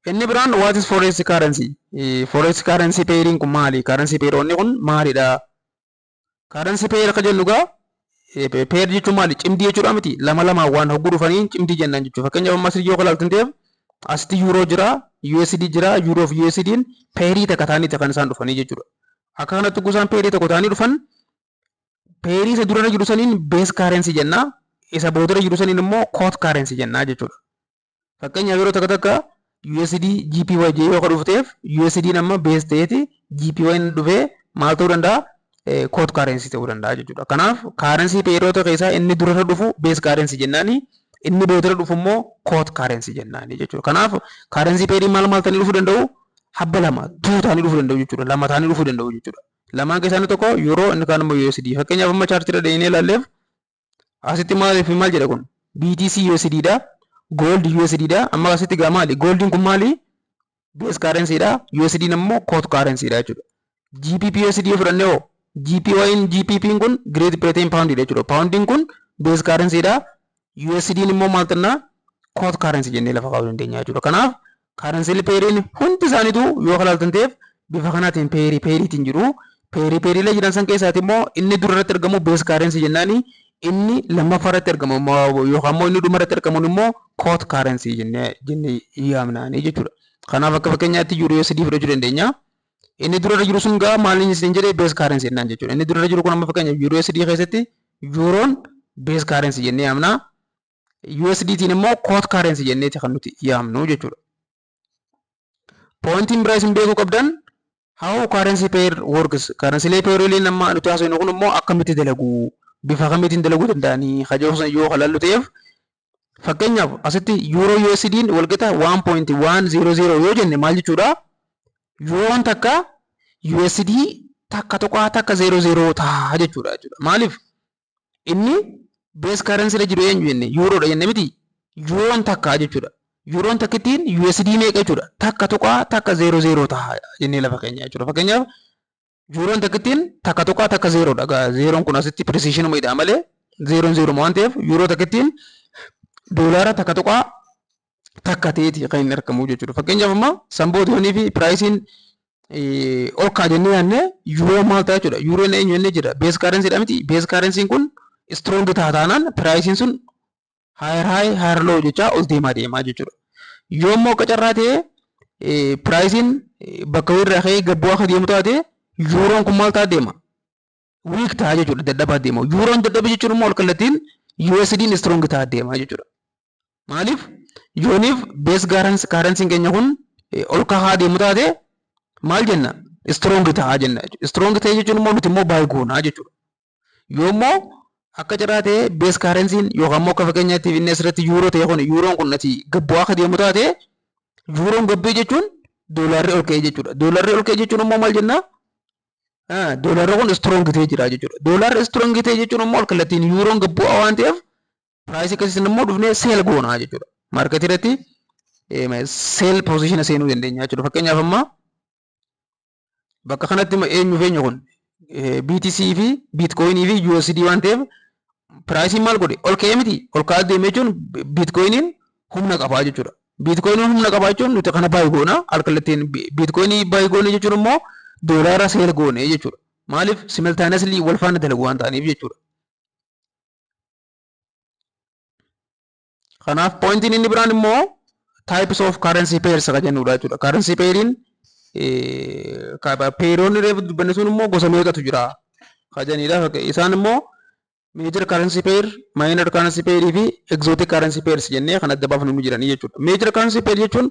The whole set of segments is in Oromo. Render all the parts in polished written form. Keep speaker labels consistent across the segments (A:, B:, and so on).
A: Inni biraan, what is forex currency? Forex currency pairiin kun maali? Currency pairoonni kun maalidha? Currency pair akka jennu gaa, pair jechuun maali? Cimdii jechuudha miti? Lama lamaan waan hogguu dhufanii cimdii jennaan jechuudha. Fakkeenyaaf, amma asii yoo ilaaltan ta'eef, asitti yuuroo jira, USD jira, yuuroo fi USD'n pairii takka ta'aniiti kan isaan dhufanii jechuudha. Akka kanatti gosaan pairii tokko ta'anii dhufan, pairii isa durarra jiru saniin base currency jenna. Isa boodarra jiru saniin immoo quote currency jenna jechuudha. Fakkeenyaaf, yeroo takka takka USD JPY yoo ka dhufteef, USD amma base ta'eeti JPY dhufee maal ta'uu danda'a? Quote currency ta'uu danda'a jechuudha. Kanaaf currency pairoota keessaa inni durarra dhufu base currency jennaani, inni boodarra dhufu immoo quote currency jennaani jechuudha. Kanaaf currency pairii maal maal ta'anii dhufuu danda'u? Habba lama tuu ta'anii dhufuu danda'u jechuudha. Lama ta'anii dhufuu danda'u jechuudha. Lamaan keessaa inni tokko yeroo inni kaan immoo USD. Fakkeenyaaf, amma chartiirra deemnee ilaalleef, asitti maaliif maal jedha kun? BTC USD dha. Gold USD dha. Amma asitti gaa maali? Goldiin kun maali? Base currency dha. USD immoo quote currency dha jechuudha. GBP USD yoo fudhannee hoo, JPY, GBP kun Great Britain Pound dha jechuudha. Poundiin kun base currency dha. USD immoo maal ta'na? Quote currency jennee lafa kaa'uu dandeenya jechuudha. Kanaaf currency pairiin hundi isaaniitu yoo ilaaltan ta'eef bifa kanaatiin pairii pairiitiin jiru. Pairii pairiilee jiran san keessaati immoo inni dura irratti argamu base currency jennaani, inni lammaffaa irratti argamu yookaan immoo inni dhuma irratti argamu immoo quote currency jennee yaamnaani jechuudha. Kanaaf akka fakkeenyaatti euro USD fudhachuu dandeenya. Inni dura irra jiru sun gaa maaliin isin jedhee base currency jennaan jechuudha. Inni dura irra jiru kun amma fakkeenyaaf euro USD keessatti yuuroon base currency jennee yaamna. USDtiin immoo quote currency jenneeti kan nuti yaamnu jechuudha. Pointiin biraa isin beekuu qabdan, how currency pair works. Currency pairileen amma nuti haasofnu kun immoo akkamitti dalagu, bifa kamiitiin dalaguu danda'anii hajoo yoo halallu ta'eef, fakkeenyaaf asitti euro USD'n walqixa 1.100 yoo jenne maal jechuudha? Yuuroon takka USD 1.100 ta'a jechuudha. Maaliif? Inni base currency irra jiru eenyu jenne? Yuuroodha jenne miti? Yuuroon takka jechuudha. Yuuroon takkittiin USD meeqa jechuudha? 1.100 ta'a jennee lafa keenya jechuudha. Fakkeenyaaf, yuuroon takkittiin 1.10dha. Zeeroon kun asitti precision dha malee zeeroon zeeroma waan ta'eef, yuuroo takkittiin doolaara 1.1 ta'eeti kan inni argamu jechuudha. Fakkeenyaaf, amma sanbootoonii fi priceiin ol ka'a jennee yaadne, yuuroo maal ta'a jechuudha? Yuuroon eenyu jennee jira? Base currency dha miti? Base currencyn kun strong ta'a taanaan priceiin sun higher high, higher low jechaa ol deemaa deemaa jechuudha. Yoo immoo akka carraa ta'e priceiin bakka irraa ka'ee gad bu'aa akka deemu taate, yuuroon kun maal ta'a deema? Weak ta'a jechuudha, dadhabaa deema. Yuuroon dadhabe jechuun immoo ol kallattiin USD'n strong ta'a deema jechuudha. Maaliif? Yooniif base currencyn keenya kun ol kahaa deemu taate maal jenna? Strong ta'a jenna jechuudha. Strong ta'e jechuun immoo nuti immoo buy goonaa jechuudha. Yoo immoo akka carraa ta'e base currencyn yookaan immoo akka fakkeenyaatti inni asirratti yuuroo ta'e kun, yuuroon kun ati gad bu'aa akka deemu taate, yuuroon gabbee jechuun doolaarri ol ka'e jechuudha. Doolaarri ol ka'e jechuun immoo maal jennaa? Doolaarri kun strong ta'ee jira jechuudha. Doolaarri strong ta'e jechuun immoo ol kallattiin yuuroon gad bu'aa waan ta'eef, priceii akkasiin immoo dhufnee sell goonaa jechuudha. Marketii irratti sell positiona seenuu dandeenya jechuudha. Fakkeenyaaf, amma bakka kanatti eenyu fi eenyu kun? BTC fi Bitcoinii fi USD waan ta'eef, priceiin maal godhe? Ol ka'ee miti? Ol ka'aa deemee jechuun Bitcoiniin humna qabaa jechuudha. Bitcoiniin humna qabaa jechuun nuti kana buy goona. Alkallattiin Bitcoinii buy goone jechuun immoo doolaara sell goone jechuudha. Maaliif? Simultaneously wal faana dalagu waan ta'aniif jechuudha. Kanaaf pointiin inni biraan immoo types of currency pairs kan jennudha jechuudha. Currency pairiin, pairoonni reefu dubbanne sun immoo gosa meeqatu jira kan jedhanidha. Isaan immoo major currency pair, minor currency pair fi exotic currency pairs jennee kan adda baafnu jiranii jechuudha. Major currency pair jechuun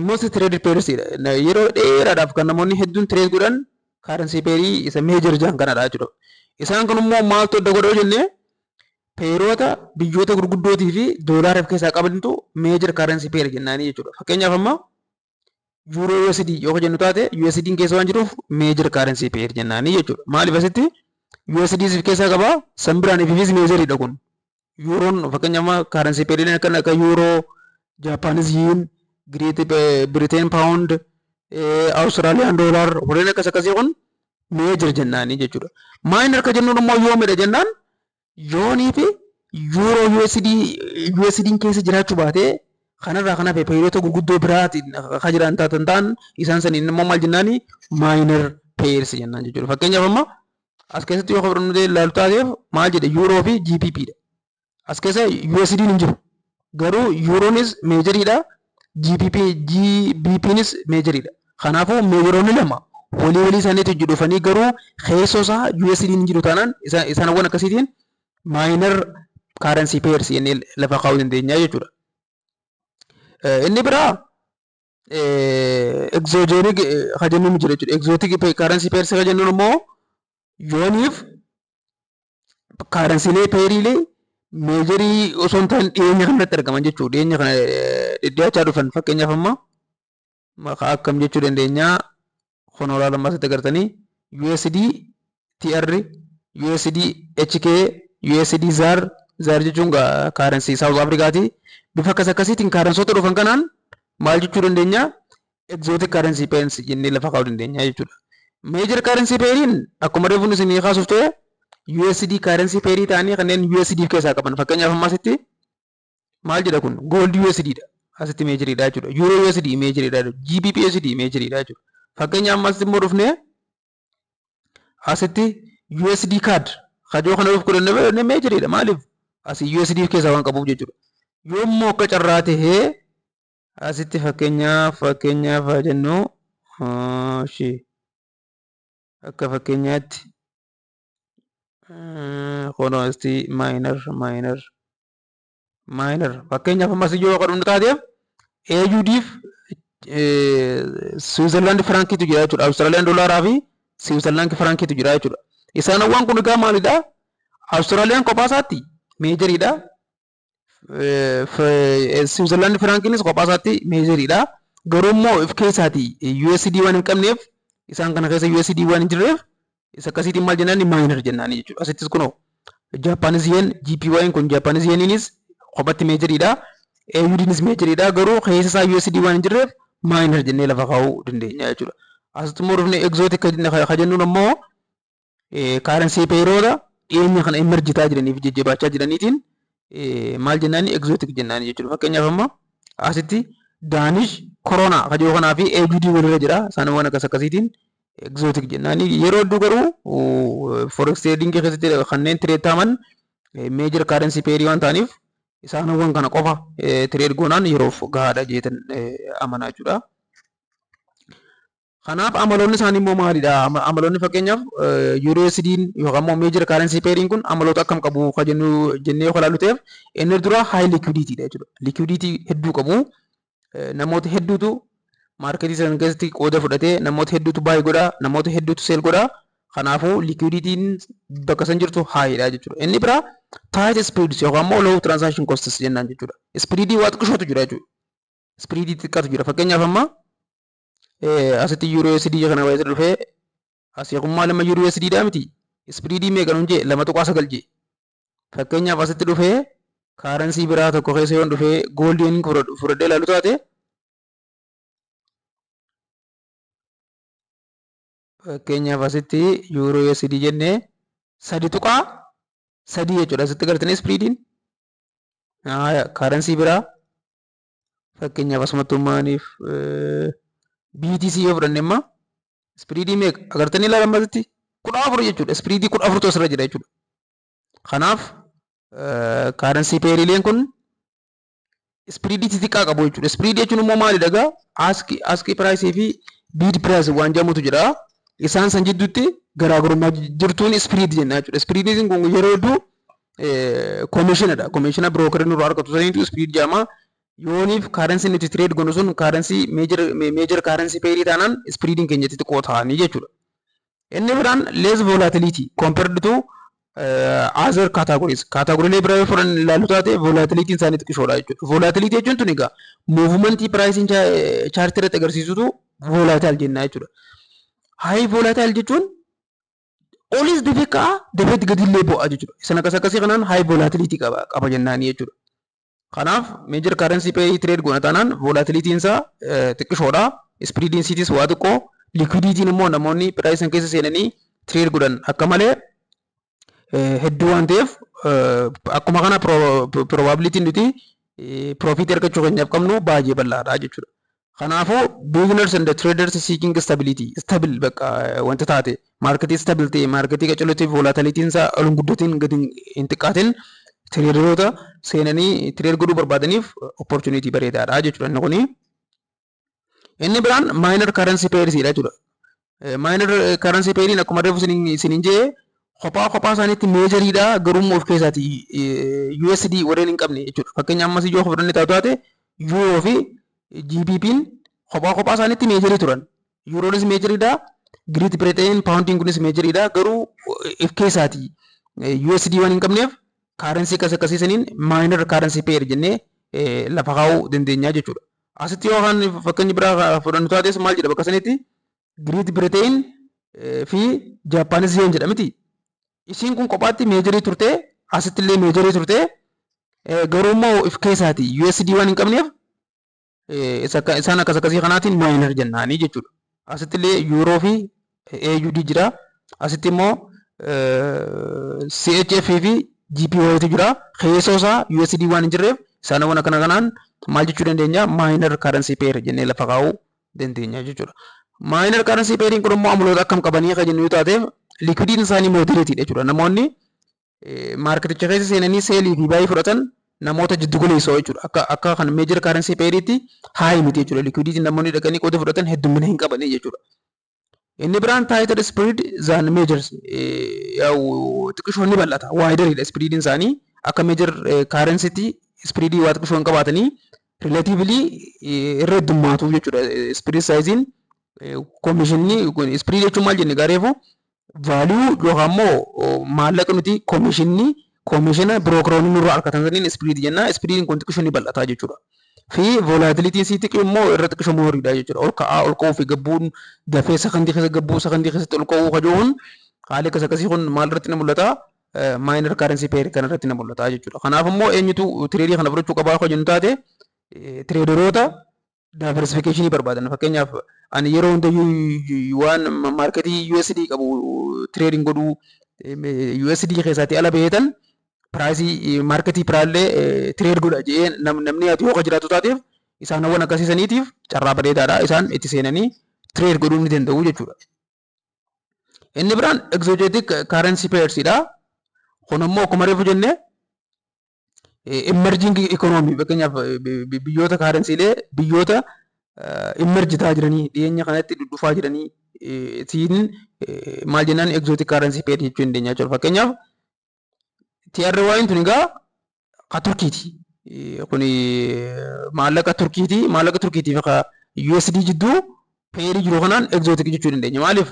A: most traded pairs dha. Yeroo dheeraadhaaf kan namoonni hedduun trade godhan currency pairii isa major jedhan kanadha jechuudha. Isaan kun immoo maaltu adda godhoo jennee, pairoota biyyoota gurguddootii fi doolaara of keessaa qabantu major currency pair jennaanii jechuudha. Fakkeenyaaf, amma euro USD yoo jennu taate, USD keessa waan jiruuf major currency pair jennaanii jechuudha. Maaliif? Asitti USD of keessaa qaba, san biraan ififis majoridha kun. Yuuroon fakkeenyaaf amma currency pairiin akka akka euro, Japanese yen, Great Britain pound, Australian dollar, warreen akkas akkasii kun major jennaanii jechuudha. Minor ka jennuun immoo yoomidha jennaan, yoonii fi euro USD USD'n keessa jiraachuu baatee Kanarraa kan hafe pairoota gurguddoo biraatiin kan jiran taatan ta'an isaan saniin immoo maal jennaani? Minor pairs jennaan jechuudha. Fakkeenyaaf, amma as keessatti yoo fudhannu ilaalu taateef, maal jedhe? Yuuroo fi GBP dha. As keessa USD hin jiru. Garuu yuuroonis majoriidha. GBP GBPnis majoriidha. Kanaafuu majoroonni lama walii walii isaaniitti hojii dhufanii garuu keessoo isaa USD hin jiru taanaan, isaanawwan akkasiitiin minor currency pairs jennee lafa kaa'uu dandeenya jechuudha. Inni biraa exotic kan jennuun jira jechuudha. Exotic currency pairs kan jennuun immoo yooniif currencylee pairiilee majorii osoo hin taane dhiyeenya kanatti argaman jechuudha. Dhiyeenya kana dhidhiyaachaa dhufan. Fakkeenyaaf, amma maqaa akkam jechuu dandeenya? Kun olaa asitti agartanii USD TR, USD HK, USD ZAR. ZAR jechuun currency South Africaati. Bifa akkas akkasiitiin currencyoota dhufan kanaan maal jechuu dandeenya? Exotic currency pairs jennee lafa kaa'uu dandeenya jechuudha. Major currency pairiin akkuma reefu isinii kaasuuf ta'e, USD currency pairii ta'anii kanneen USD keessaa qaban. Fakkeenyaaf, amma asitti maal jedha? Kun gold USD dha. Asitti majoriidha jechuudha. Euro USD majoriidha jechuudha. GBP USD majoriidha jechuudha. Fakkeenyaaf, amma asitti immoo dhufnee asitti USD CAD kajoo kana dhufu kudhan majoriidha. Maaliif? Asii USD keessaa waan qabuuf jechuudha. Yoommoo akka carraa tahee asitti fakkeenyaaf haa jennu, akka fakkeenyaatti kunoo asitti minor, minor, minor. Fakkeenyaaf, ammas yoo kadhumnu taateef, AUDf Switzerland frankiitu jira jechuudha. Awustiraaliyaan doolaaraa fi Switzerland frankiitu jira jechuudha. Isaanowwan kun egaa maalidha? Awustiraaliyaan kophaa isaatti majoriidha. Switzerland frankiinis kophaa isaatti majoriidha. Garuu immoo if keessaati USD waan hin qabneef, isaan kana keessa USD waan hin jirreef, isa akkasiitiin maal jennaan? Minor jennaan jechuudha. Asittis kunoo Japanese yen JPY kun, Japanese yeniinis kophatti majoriidha. AUDnis majoriidha. Garuu keessa isaa USD waan hin jirreef minor jennee lafa kaa'uu dandeenya jechuudha. Asitti immoo dhufnee exotic ka jennuun ammoo currency pairoota dhiyeenya kana emerge ta'aa jiranii fi jajjabaachaa jiraniitiin maal jennaani? Exotic jennaani jechuudha. Fakkeenyaaf, amma asitti Danish krona ka jiru kanaa fi AUD walirra jira. Isaanowwan akkas akkasiitiin exotic jennaani. Yeroo hedduu garuu forex trading keessatti kanneen trade ta'aman major currency pairii waan ta'aniif, isaanowwan kana qofa trade goonaan yeroof gahaadha jeetan amanaa jechuudha. Kanaaf amaloonni isaanii immoo maalidha? Amaloonni fakkeenyaaf USD'n yookaan immoo major currency pairiin kun amaloota akkam qabu ka jennu jennee yoo ilaallu ta'eef, inni dura high liquidity dha jechuudha. Liquidity hedduu qabu. Namoota hedduutu marketii sana keessatti qooda fudhatee, namoota hedduutu buy godha, namoota hedduutu sell godha. Kanaafuu liquidityn bakka san jirtu highdha jechuudha. Inni biraa tight spreads yookaan immoo low transaction costs jennaan jechuudha. Spreadii waa xiqqishootu jira jechuudha. Spreadii xiqqaatu jira. Fakkeenyaaf, amma asitti Euro USD kana baay'ee dhufee, asii kun maal amma Euro USD dha miti. Spreadii meeqa nuun jee? 2.9 jee. Fakkeenyaaf, asitti dhufee currency biraa tokko keessa yoon dhufee gold fudhadhee ilaalu taate, fakkeenyaaf asitti Euro USD jennee, 3.3 jechuudha. Asitti gartanii spreadiin. Currency biraa fakkeenyaaf asumatti maaniif BTC yoo fudhanne, immoo spreadii meeqa agartanii ilaalan? Asitti 14 jechuudha. Spreadii 14tu asirra jira jechuudha. Kanaaf currency pairiileen kun spreadii xixiqqaa qabu jechuudha. Spreadii jechuun immoo maalidha egaa? Ask priceii fi bid price waan jedhamutu jira. Isaan san jidduutti garaagarummaa jirtuun spread jenna jechuudha. Spreadiin kun yeroo hedduu commissionadha. Commissiona brokerii nurraa argatu saniitu spread jedhama. Yooniif currency nuti trade goonu sun currency major currency pairii taanaan, spreadiin keenya xixiqqoo ta'anii jechuudha. Inni biraan less volatility compared to other categories. Categorylee biraa yoo fudhan ilaallu taate, volatilityn isaanii xiqqishoodha jechuudha. Volatility jechuun tun egaa movementii priceiin chartii irratti agarsiisutu volatile jenna jechuudha. High volatile jechuun olis dafee ka'a, dafee gadillee bu'a jechuudha. Isan akkas akkasii kanaan high volatility qaba jennaanii jechuudha. Kanaaf major currency pair trade goona taanaan volatilityn isaa xiqqishoodha. Spreadiin isiitis waa xiqqoo. Liquidityn immoo namoonni price san keessa seenanii trade godhan akka malee hedduu waan ta'eef, akkuma kana probabilityn nuti Profitii argachuu keenyaaf qabnu baay'ee bal'aadha jechuudha. Kanaafuu beginners and traders seeking stability, stable bakka wanta taate, marketii stable ta'e, marketii qaccalootii, volatilityn isaa ol hin guddatin, gadi hin xiqqaatin, traderoota seenanii trade godhuu barbaadaniif opportunity bareedaadha jechuudha inni kuni. Inni biraan minor currency pairs dha jechuudha. Minor currency pairiin akkuma reefu isiniin jee kophaa kophaa isaaniitti majoriidha, garuu of keessaati USD warreen hin qabne jechuudha. Fakkeenya ammas yoo fudhanne taatu taate, Euro fi GBP'n kophaa kophaa isaaniitti majorii turan. Euroonis majoriidha. Great Britain poundiin kunis majoriidha, garuu of keessaati USD waan hin qabneef currency akkas akkasiisaniin minor currency pair jennee lafa kaa'uu dandeenya jechuudha. Asitti yoo kan fakkeenyi biraa fudhannu taates maal jedha bakka sanitti? Great Britain fi Japanese yen jedha miti. Isiin kun kophaatti majorii turte, asitti illee majorii turte, garuu immoo of keessaati USD waan hin qabneef isaan akkas akkasii kanaatiin minor jennaanii jechuudha. Asitti illee Euro fi AUD jira. Asitti immoo CHF fi JPY jira. Keessoo isaa USD waan hin jirreef isaanowwan akkana kanaan maal jechuu dandeenya? Minor currency pair jennee lafa kaa'uu dandeenya jechuudha. Minor currency pairiin kun immoo amaloota akkam qabanii kan jennu yoo taateef, liquidityn isaanii moderateiidha jechuudha. Namoonni marketicha keessa seenanii sellii fi buyii fudhatan namoota jiddu galeessoo jechuudha. Akka kan major currency pairiitti high miti jechuudha. Liquidityn namoonni dhaqanii qooda fudhatan heddummina hin qabanii jechuudha. Inni biraan tighter spread than majors, yaa'u xiqqishoo ni bal'ata. Wideriidha spreadiin isaanii. Akka major currencytti spreadii waa xiqqishoo hin qabaatanii, relatively irra heddummaatu jechuudha. Spread sizeiin commissionni, spread jechuun maal jenne gareefu? Value yookaan immoo maallaqa nuti commissionni, commissiona brokeroonni nurraa argatan saniin spread jenna. Spreadiin kun xiqqishoo ni bal'ata jechuudha. Fi volatilityn sii xiqqoo immoo irra xiqqishoo mooriidha jechuudha. Ol ka'aa ol ka'uu fi gabbuun dafee sakandii keessa gabbuu, sakandii keessatti ol ka'uu kajoon haalli akkas akkasii kun maal irratti ni mul'ata? Minor currency pair kana irratti ni mul'ata jechuudha. Kanaaf immoo eenyutu tradeii kana fudhachuu qabaa kan jennu taate, traderoota diversificationii barbaadan. Fakkeenyaaf ani yeroo hundayyuu waan marketii USD qabu trading godhuu, USD keessaatii ala baheetan priceii marketii biraallee trade godha jedhee namni ati yoo jiraatu taateef, isaanowwan akkasiisaniitiif carraa bareedaadha, isaan itti seenanii trade godhuu ni danda'u jechuudha. Inni biraan exotic currency pairsidha. Kun immoo akkuma reefu jennee emerging economy, fakkeenyaaf biyyoota currencylee biyyoota emerge ta'aa jiranii, dhiyeenya kanatti dhufaa jiranii tiin maal jennaan, exotic currency pair jechuu dandeenya jechuudha. Fakkeenyaaf TRY'n tun egaa ka Turkiiti. Kuni maallaqa Turkiiti. Maallaqa Turkiitii fi ka USD jidduu pairii jiru kanaan exotic jechuu dandeenya. Maaliif?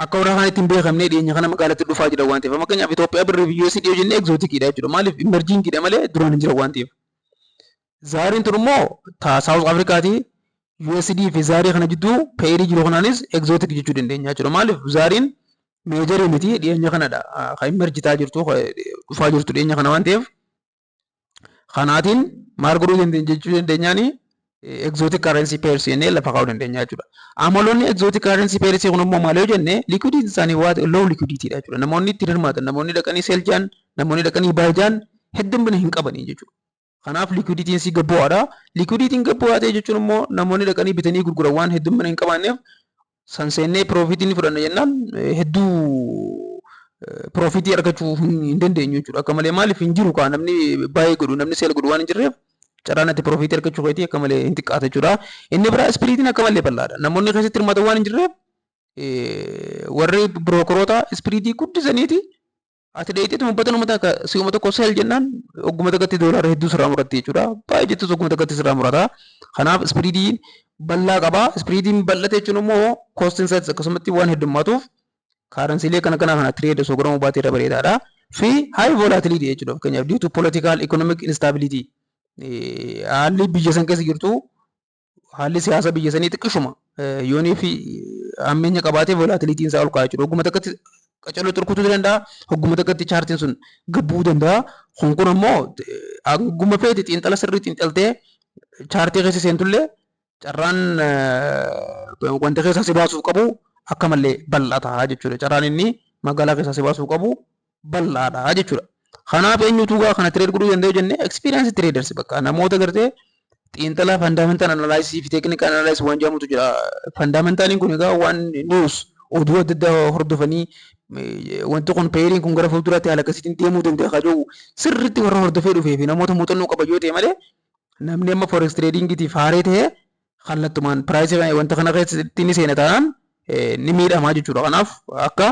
A: Akka warra kanatti hin beekamne, dhiyeenya kana magaalatti dhufaa jira waan ta'eef. Fakkeenyaaf Itoophiyaa birrii fi USD yoo jenne exoticiidha jechuudha. Maaliif? Emergingiidha malee duraan hin jiran waan ta'eef. ZARiin tun immoo ta South Africaati. USD fi ZARii kana jidduu pairii jiru kanaanis exotic jechuu dandeenya jechuudha. Maaliif? ZARiin majorii miti, dhiyeenya kanadha. Kan emerge ta'aa jirtu, dhufaa jirtu dhiyeenya kana waan ta'eef. Kanaatiin maal godhuu dandeenya jechuu dandeenyaani? Exotic currency pairs jennee lafa kaa'uu dandeenya jechuudha. Amaloonni exotic currency pairs kun immoo maal yoo jenne, liquidity isaanii waa low liquidity dha jechuudha. Namoonni itti hirmaatan, namoonni dhaqanii sell jaan, namoonni dhaqanii buy jaan heddummina hin qabanii jechuudha. Kanaaf liquidityn si gad bu'aadha. Liquidityn gad bu'aa ta'e jechuun immoo namoonni dhaqanii bitanii gurguran waan heddummina hin qabaanneef, san seennee profitii ni fudhanna jennaan hedduu profitii argachuu hin dandeenyu jechuudha. Akka malee, maaliif? Hin jiru kaa, namni buy godhu, namni sell godhu waan hin jirreef, carraan ati profitii argachuu keetii akka malee hin xiqqaata jechuudha. Inni biraa spreadiin akka malee bal'aadha. Namoonni keessatti hirmaatan waan hin jirreef, warri brokeroota spreadii guddisaniiti ati dheeyiteetu uffata takka si'uma tokko sell jennaan ogguma takkatti doolaara hedduu sirraa muratti jechuudha. Baay'ee jettus ogguma takkatti sirraa murata. Kanaaf spreadiin bal'aa qaba. Spreadiin bal'ate jechuun immoo costiin isaas akkasumatti waan heddummaatuuf, currencylee kana kana kana trade osoo godhamuu baatee irra bareedaadha. Fi high volatility jechuudha. Fakkeenyaaf due to political economic instability, haalli biyya san keessa jirtu, haalli siyaasa biyya sanii xiqqishuma yoonii fi hammeenya qabaatee volatilityn isaa ol ka'a jechuudha. Ogguma takkatti qacaloo xurkutuu danda'a. Hogguma takkatti chartiin sun gabbuu danda'a. Kun kun ammoo hogguma feete xiinxala sirrii xiinxaltee chartii keessa seentullee, carraan wanta keessaa si baasuuf qabu akka malee bal'ataa jechuudha. Carraan inni magaalaa keessaa si baasuuf qabu bal'aadha jechuudha. Kanaaf eenyutu gaa kana trade godhuu danda'u jennee, experience traders, bakka namoota gartee xiinxalaa fundamental analysis fi technical analysis waan jedhamutu jira. Fundamentaliin kun egaa waan news, oduu adda addaa hordofanii, wanti kun, pairiin kun gara fuulduraatti haala akkasiitiin deemuu danda'a kan jiru sirriitti warra hordofee dhufee fi namoota muuxannoo qaban yoo ta'e malee, namni amma forex tradingitiif haaree ta'e kallattumaan price wanta kana keessatti ni seena taanaan ni miidhamaa jechuudha. Kanaaf akka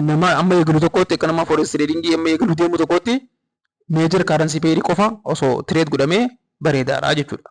A: nama amma eegalu tokkotti, akka nama forex tradingii amma eegalu deemu tokkotti, major currency pairii qofa osoo trade godhamee bareedaadha jechuudha.